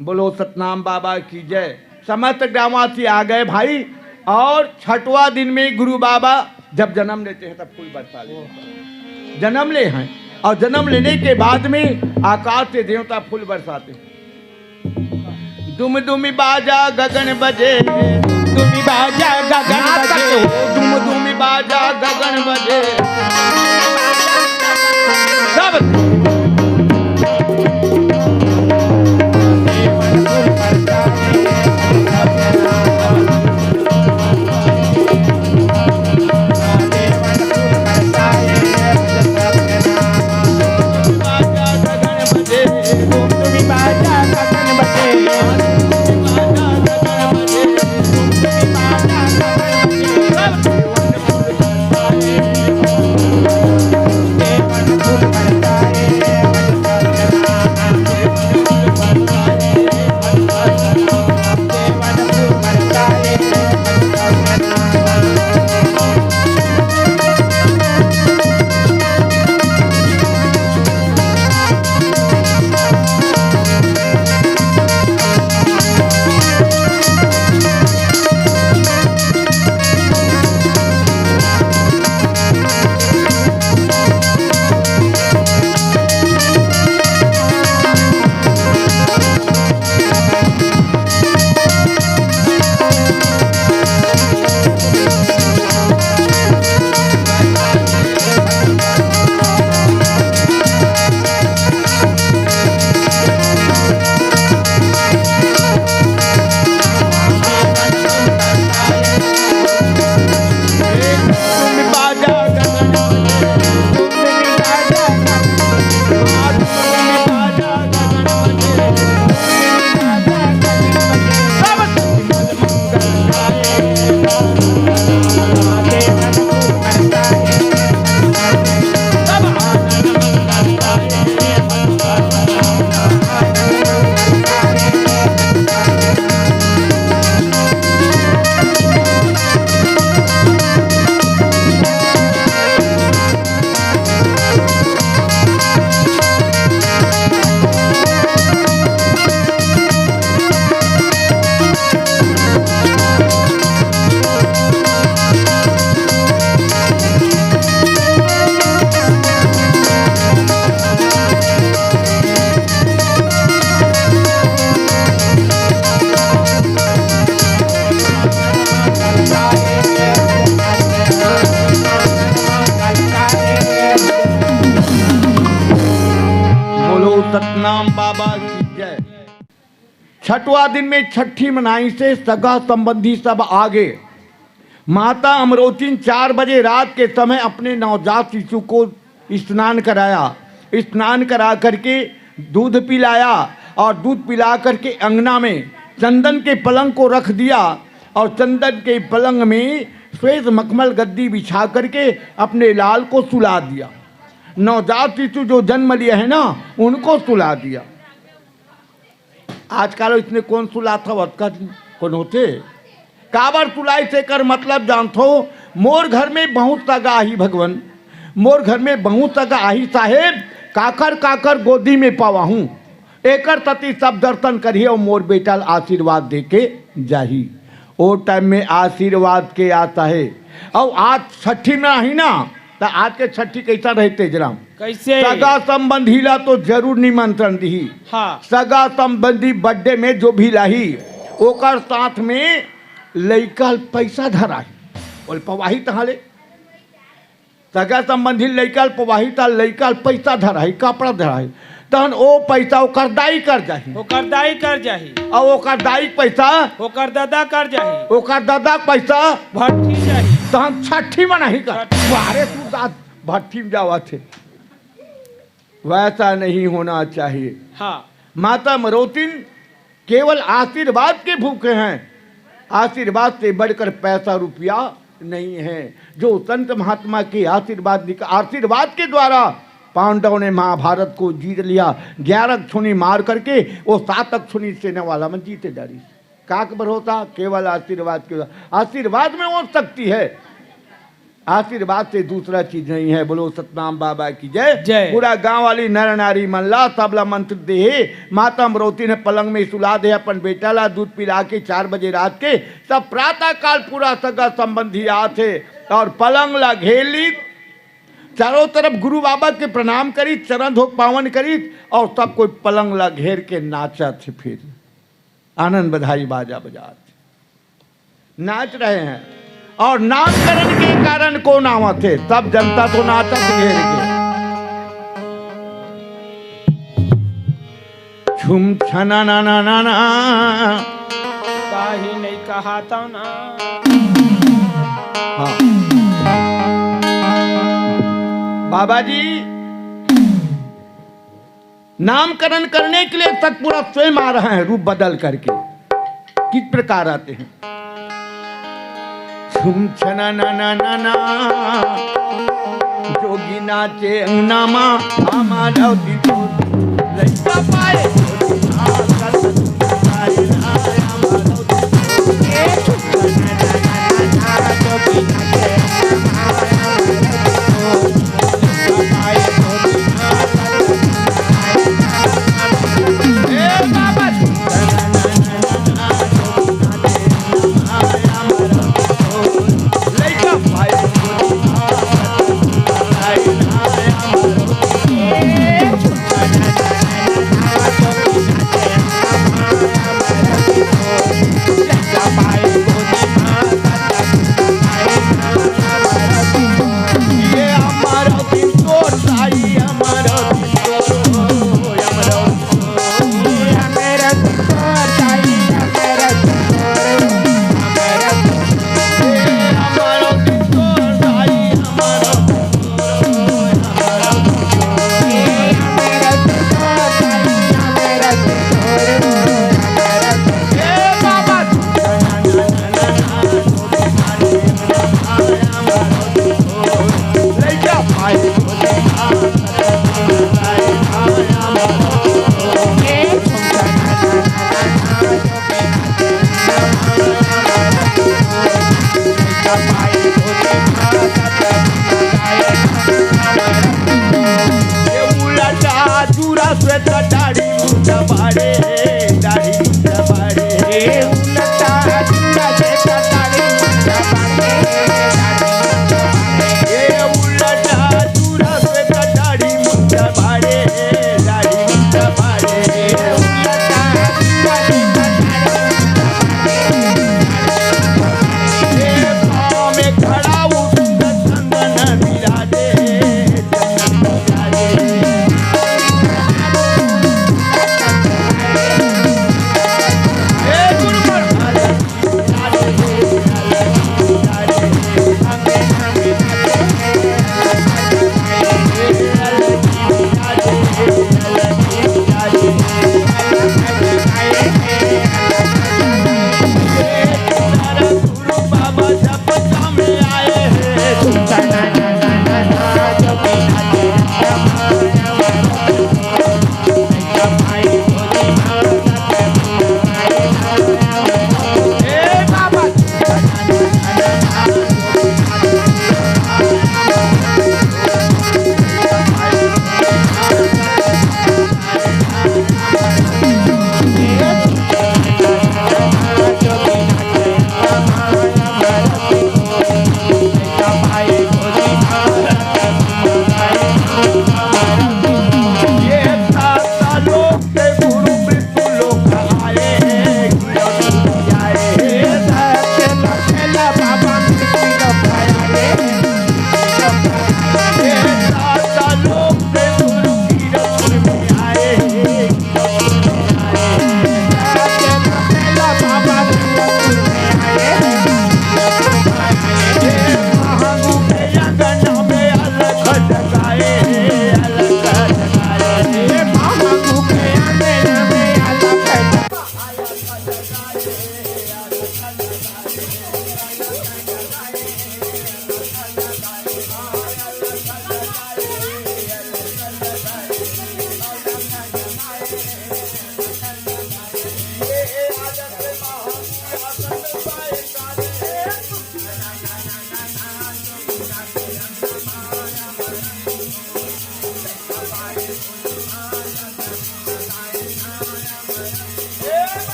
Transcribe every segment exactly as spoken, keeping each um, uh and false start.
बोलो सतनाम बाबा की जय। समस्त ग्रामवासी आ गए भाई। और छठवां दिन में गुरु बाबा जब जन्म लेते हैं तब फूल बरसा लेते हैं। जन्म ले हैं और जन्म लेने के बाद में आकाश से देवता फूल बरसाते हैं। दुम दुम बाजा गगन बजे, दुम बाजा गगन बजे। दुम दुम बाजा गगन बजे। सब बोलो सतनाम बाबा की जय। छठवां दिन में छठी मनाइसे सगा संबंधी सब आगे। माता अमरोतिन चार बजे रात के समय अपने नवजात शिशु को स्नान कराया। स्नान करा करके दूध पिलाया और दूध पिला करके अंगना में चंदन के पलंग को रख दिया और चंदन के पलंग में श्वेत मखमल गद्दी बिछा करके अपने लाल को सुला दिया। नवजात शिशु जो जन्म लिया है ना, उनको सुला दिया। आजकल इसने कोन सुलात हवत का कोन होथे? काबर सुलाई से कर मतलब जानथो? मोर घर में बहुत सगा आही भगवान, मोर घर में बहुत सगा आही साहेब, काकर काकर गोदी में पवाहूं। एकर तती सब दर्शन करही और मोर बेटा ल आशीर्वाद दे के जाही। ओ टाइम में आशीर्वाद के आता है। और आज छठी में आही ना, त आज के छठी कैसा रहे तेजराम? कैसे? सगा संबंधी ला तो जरूर निमंत्रण दिही। हाँ। सगा संबंधी बर्थडे में जो भी लाही, ओकर साथ में लइका ल पैसा धराही। ओल पवाही तहाँ ले। सगा संबंधी लइका ल पवाही, त लइका ल पैसा धराही, कपड़ा धराही। तहन ओ पैसा ओकर दाई कर जाही। ओकर दाई कर जाही। अउ ओकर दाई के पैसा ओकर ददा कर जाही। ओकर ददा के पैसा भट्ठी जाही। तहन छठी मनाही कर। छठी। वारे तू दाद भट्ठी में जावत हे। वैसा नहीं होना चाहिए। हाँ। माता मरोतिन केवल आशीर्वाद के भूखे हैं। आशीर्वाद से बढ़कर पैसा रुपया नहीं है। जो संत महात्मा के आशीर्वाद निक-, आशीर्वाद के द्वारा पांडवों ने महाभारत को जीत लिया। ग्यारह अक्षौणी मार करके वो सात अक्षौणी सेना वाला मन जीते डारिस। काक भरोसा केवल आशीर्वाद के, आशीर्वाद में वो शक्ति है। आशीर्वाद से दूसरा चीज नहीं है। बोलो सतनाम बाबा की जय। जय। पूरा गांव वाली नर नारी मन ला सबला मंत्र देहे। माता अमरौती ने पलंग में सुला दे अपन बेटा ला, दूध पिला के चार बजे रात के। सब प्रातः काल पूरा सगा संबंधी आथे और पलंग ला घेर ली, चारों तरफ गुरु बाबा के प्रणाम करी, चरण धोक पावन करी और सब कोई पलंग ला घेर के नाचत हे। फिर आनंद बधाई बाजा बजात नाच रहे हैं। और नामकरण के कारण कौन आवत हे? सब जनता तो नाचत घेर के। छुम छना ना ना ना ना। काही नहीं कहा तो ना। हाँ। बाबा जी, नामकरण करने के लिए सतपुरुष स्वयं आ रहे हैं रूप बदल करके। किस प्रकार आते हैं? छुम छना ना ना ना ना, जोगी नाचे अंगना मा, हमारा दिल लइका पाए।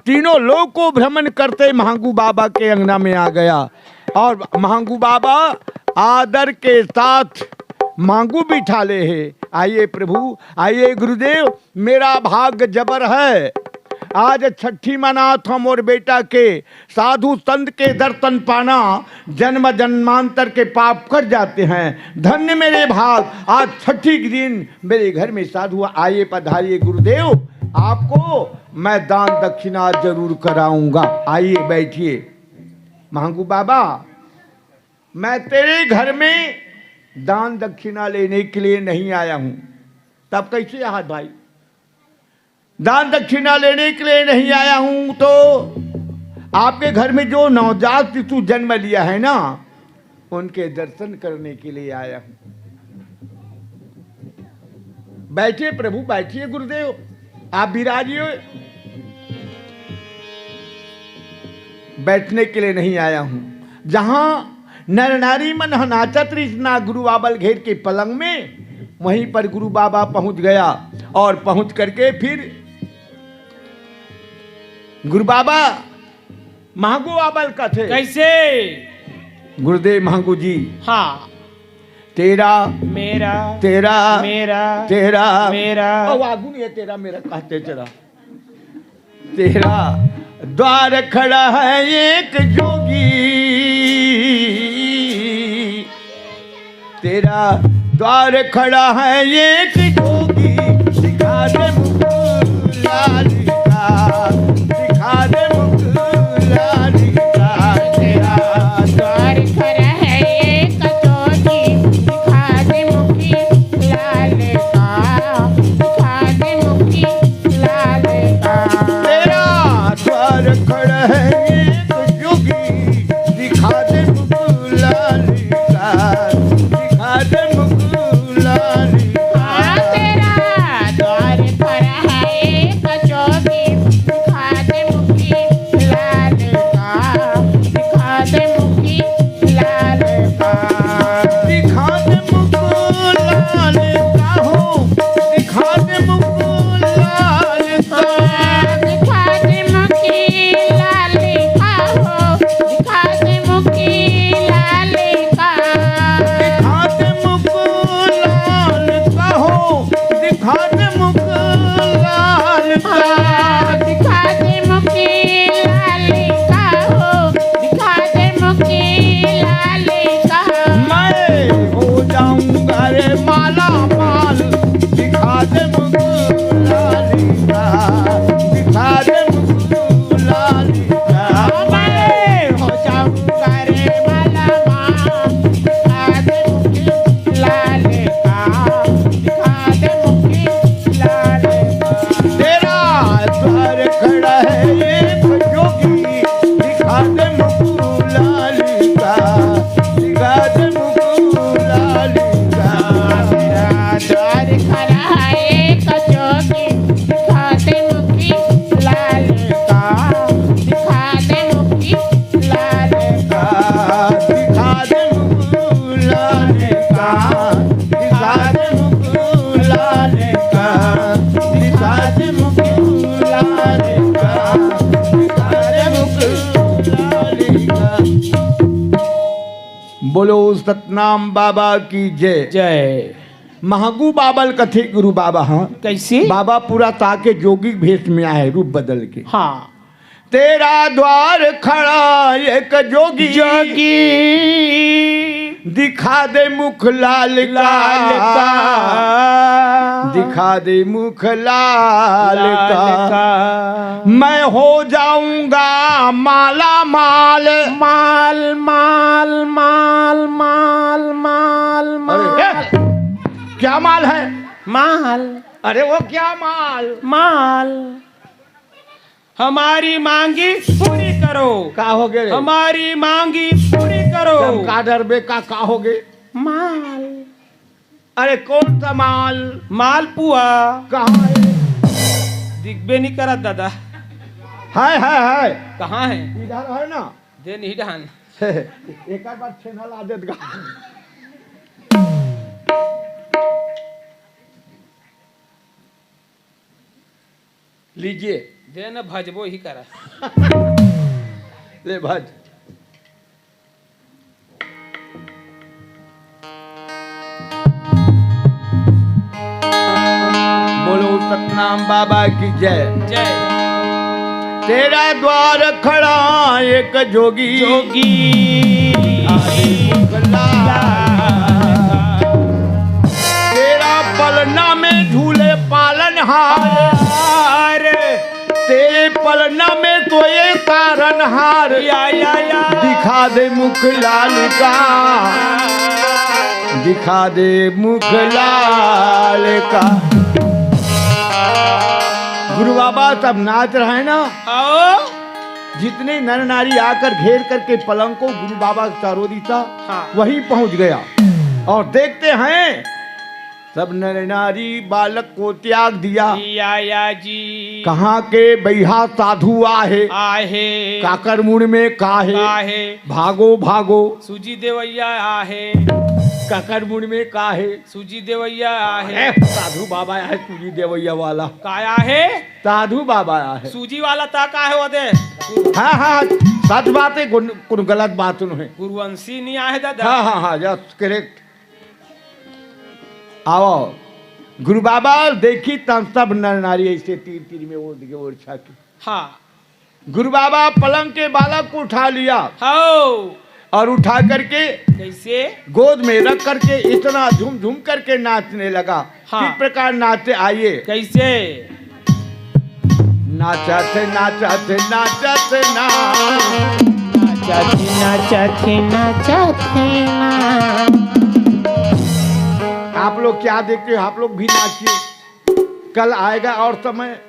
तीनों लोक को भ्रमण करते मांगू बाबा के अंगना में आ गया। और मांगू बाबा आदर के साथ मांगू बिठा ले हे। आइए प्रभु, आइए गुरुदेव, मेरा भाग्य जबर है। आज छठी मनात हंव मोर बेटा के, साधु संत के दर्शन पाना जन्म जन्मांतर के पाप कट जाते हैं। धन्य मेरे भाग, आज छठी के दिन मेरे घर में साधु आइए, पधारिए गुरुदेव, आपको मैं दान दक्षिणा जरूर कराऊंगा। आइए बैठिए। मांगू बाबा, मैं तेरे घर में दान दक्षिणा लेने के लिए नहीं आया हूं। तब कैसे आया भाई? दान दक्षिणा लेने के लिए नहीं आया हूं, तो आपके घर में जो नवजात शिशु जन्म लिया है ना, उनके दर्शन करने के लिए आया हूं। बैठिए प्रभु, बैठिए गुरुदेव, आप विराजिए। बैठने के लिए नहीं आया हूं। जहां नर नारी मन ह नाचत रहिस ना गुरु बाबा ल घेर के पलंग में, वहीं पर गुरु बाबा पहुंच गया। और पहुंच करके फिर गुरु बाबा मांगू बाबा ल कथे। कैसे? गुरुदेव मांगू जी। हाँ। तेरा, मेरा, तेरा, मेरा, तेरा। मेरा। अब आगू नहीं है, तेरा मेरा कहते चला। तेरा द्वार खड़ा है एक जोगी, तेरा द्वार खड़ा है एक जोगी, दिखा दे मुख लाल का, दिखा दे मुख लाल का। तेरा द्वार खड़ा है एक जोगी, दिखा दे मुख लाल का, दिखा दे मुख लाल का। तेरा द्वार खड़ा है एक जोगी, दिखा दे मुख लाल का, दिखा दे मुख लाल का। हाँ, तेरा द्वार खड़ा है एक जोगी, दिखा दे मुख लाल का, दिखा दे मुख लाल का। दिखा दे मुख लाल का हो, दिखा दे मुख लाल का। दिखा दे मुख लाल का हो, दिखा दे मुख लाल का। दिखा दे मुख लाल का हो, दिखा दे मुख लाल का। हाँ, दिखा दे मुख लाल का हो, दिखा दे मुख लाल का। मैं हो जाऊंगा रे माला माल, दिखा दे मुख लाल का, दिखा दे मुख लाल का। मैं हो जाऊंगा रे माला माल, दिखा दे मुख लाल का, दिखा दे मुख लाल का। तेरा द्वार खड़ा है एक जोगी, दिखा दे मुख लाल का, दिखा दे मुख लाल का। तेरा द्वार खड़ा है एक जोगी, दिखा दे मुख लाल का, दिखा दे मुख लाल का। दिखा दे मुख लाल का, दिखा दे मुख लाल का, दिखा दे मुख लाल का, दिखा दे मुख लाल का। बोलो सतनाम बाबा की जय। जय। महगू बाबा ल कथे गुरु बाबा, हाँ। कैसे? बाबा पूरा ताके जोगी भेष में आए, रूप बदल के। हाँ। तेरा द्वार खड़ा एक जोगी, जोगी। दिखा दे मुख लाल का, लाल का। दिखा दे मुख लाल लाल का। का। मैं हो जाऊंगा माला माल। माल, माल, माल, माल, माल, माल। अरे, ए, क्या माल है? माल। अरे वो क्या माल? माल। हमारी मांगी पूरी करो। का हो गे रे? हमारी मांगी पूरी करो। जब का डरबे का, का हो गे? माल। अरे कौन सा माल? मालपुआ। कहाँ है? दिखबे नहीं करत दादा। है, है, है। कहाँ है? इधर है ना। दे नहीं डाल। एक बार छेना ला देत गा। लीजिए। दे न भजबो ही करा। ले भज। बोलो सतनाम बाबा की जय। जय। तेरा द्वार खड़ा एक जोगी। जोगी। आदि मुख लाल। तेरा पलना में झूले पालनहार। हार। तेरे पलना में तो ये तारनहार। या, या, या। दिखा दे मुख लाल का, दिखा दे मुख लाल का। गुरु बाबा सब नाच रहे ना। आओ। जितने नर नारी आकर घेर करके पलंग को गुरु बाबा का चारों दिशा हाँ। वहीं पहुंच गया। और देखते हैं, सब नर नारी बालक को त्याग दिया। या, या जी। कहाँ के बैहा साधु आहे? आहे। काकर मुड़ में का हे? का हे? भागो, भागो। सूजी देवैया आहे। काकर मुड़ में का हे? सूजी देवैया आहे। ए, साधु बाबा आहे, सूजी देवैया वाला। का आहे? साधु बाबा आहे। सूजी वाला ता का हे वो दे? हाँ, हाँ, सच बात है, कोनो, कोनो गलत बात नहीं है। गुरुवंशी नहीं आहे दादा। हाँ, हाँ, हाँ, yes, correct। आओ, गुरु बाबा देखी तब सब नर नारी ऐसे तीर तीर में ओढ़ के ओढ़ छा के। हाँ। गुरु बाबा पलंग के बालक को उठा लिया। हाँ। और उठा करके कैसे? गोद में रख करके इतना झूम झूम करके नाचने लगा। हाँ। किस प्रकार नाचते, आइए। कैसे? नाचत, नाचत, नाचत ना। नाचत, नाचत, नाचत ना। आप लोग क्या देखते हो? आप लोग भी नाचिए। कल आएगा और समय,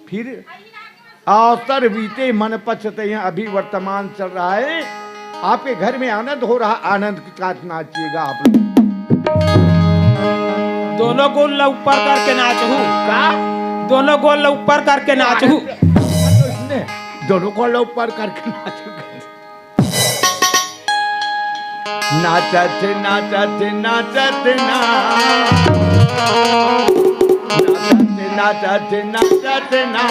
फिर अवसर बीते मन पछते हैं, अभी वर्तमान चल रहा है। आपके घर में आनंद हो रहा, आनंद के साथ नाचिएगा आप लोग। दोनों गोल ला ऊपर करके नाचहू। का? दोनों गोल ला ऊपर करके नाचहू। इसने दोनों गोल ला ऊपर करके नाचहू। नाचत, नाचत, नाचत ना। नाचत, नाचत, नाचत ना।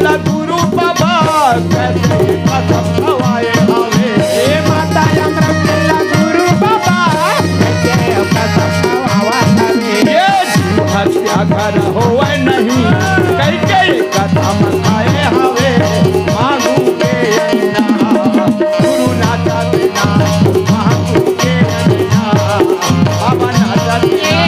गुरु बाबा, कैसे कसम खवाए हवे। हे माता अमृत वेला गुरु बाबा, कैसे कसम खवावत हवे। ये जीव हत्या घर होवे नहीं, कई कई कसम खाए हवे। मांगू के अंगना, गुरु नाचत ना, मांगू के अंगना, बाबा नाचत ना।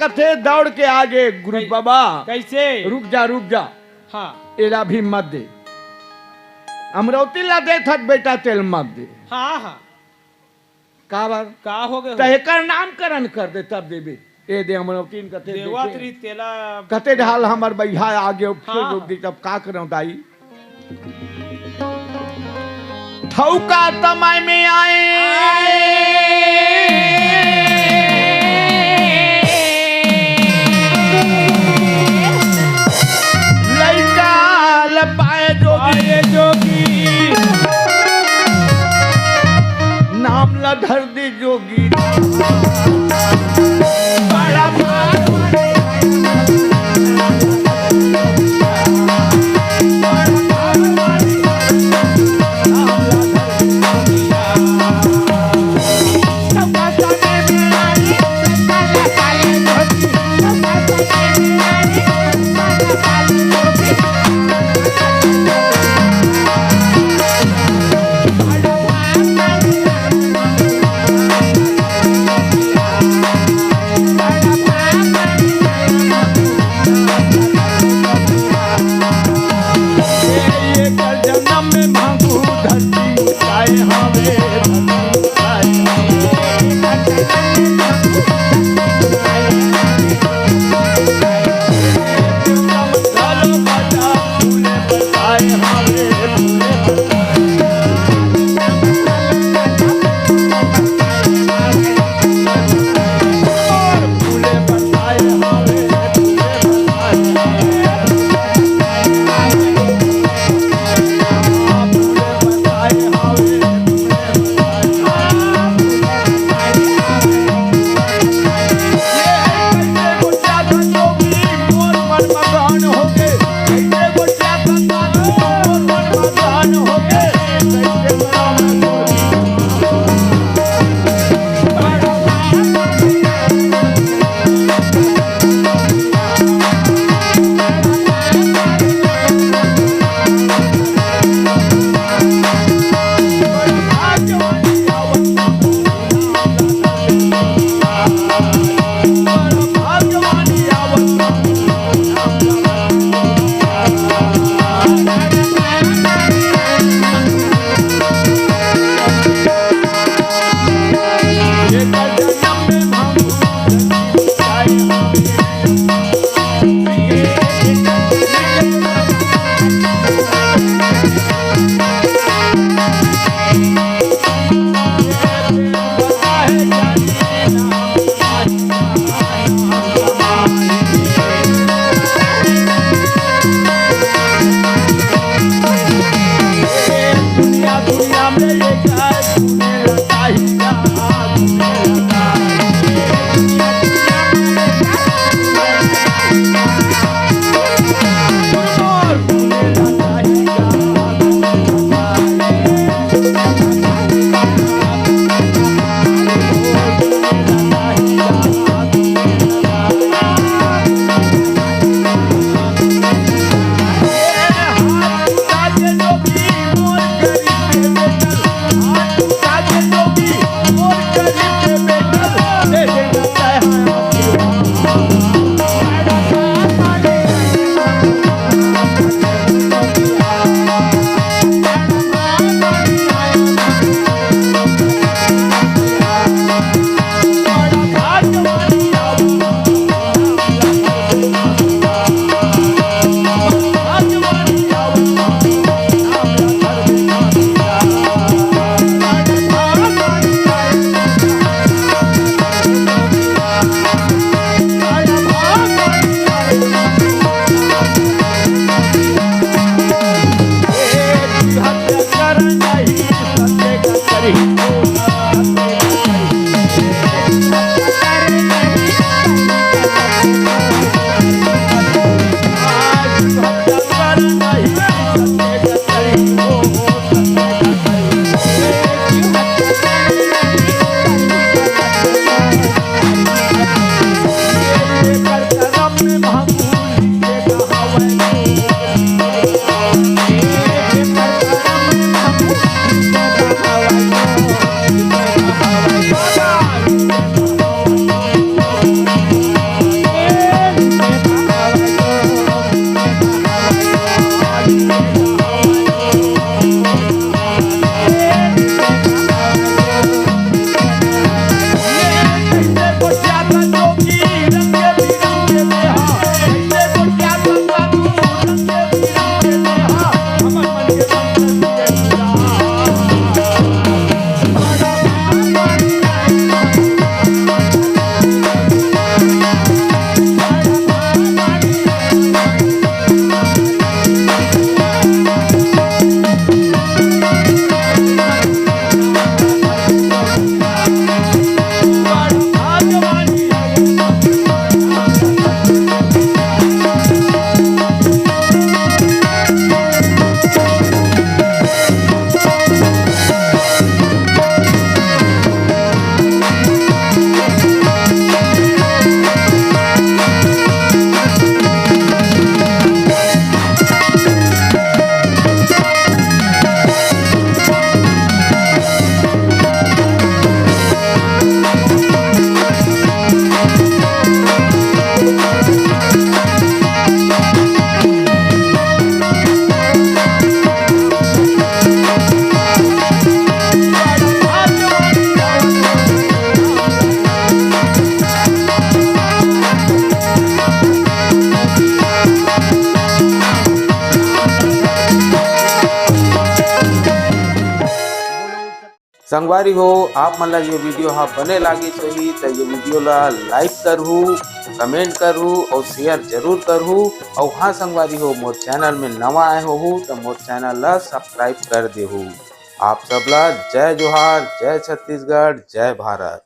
कथे दौड़ के आगे, गुरु कै-, बाबा, कैसे? रुक जा, रुक जा। हाँ। एला भी मत दे। अमरौती ला देथस बेटा, तेल मत दे। हाँ, हाँ। काबर? का हो गए त हो? एकर नामकरण कर दे, तब देबे। ए दे, अमरौती कथे देवत देखे। री तेला कथे ढाल हमर बइहा आगे, फिर हाँ, रुक हाँ। दी, तब का करौं दाई? थौका तमाय में आए। लइका ल पाए जोगी। पाए जोगी। नाम ल धर दे जोगी। बड़ा भाग संगवारी हो, आप मन ला ये video हा बने लागिस होही त ये video ला like करहू, comment करहू और share जरूर करहू। और हाँ संगवारी हो, मोर channel में नवा आए होहू त मोर channel ला subscribe कर देहू। आप सब ला जय जोहार, जय छत्तीसगढ़, जय भारत।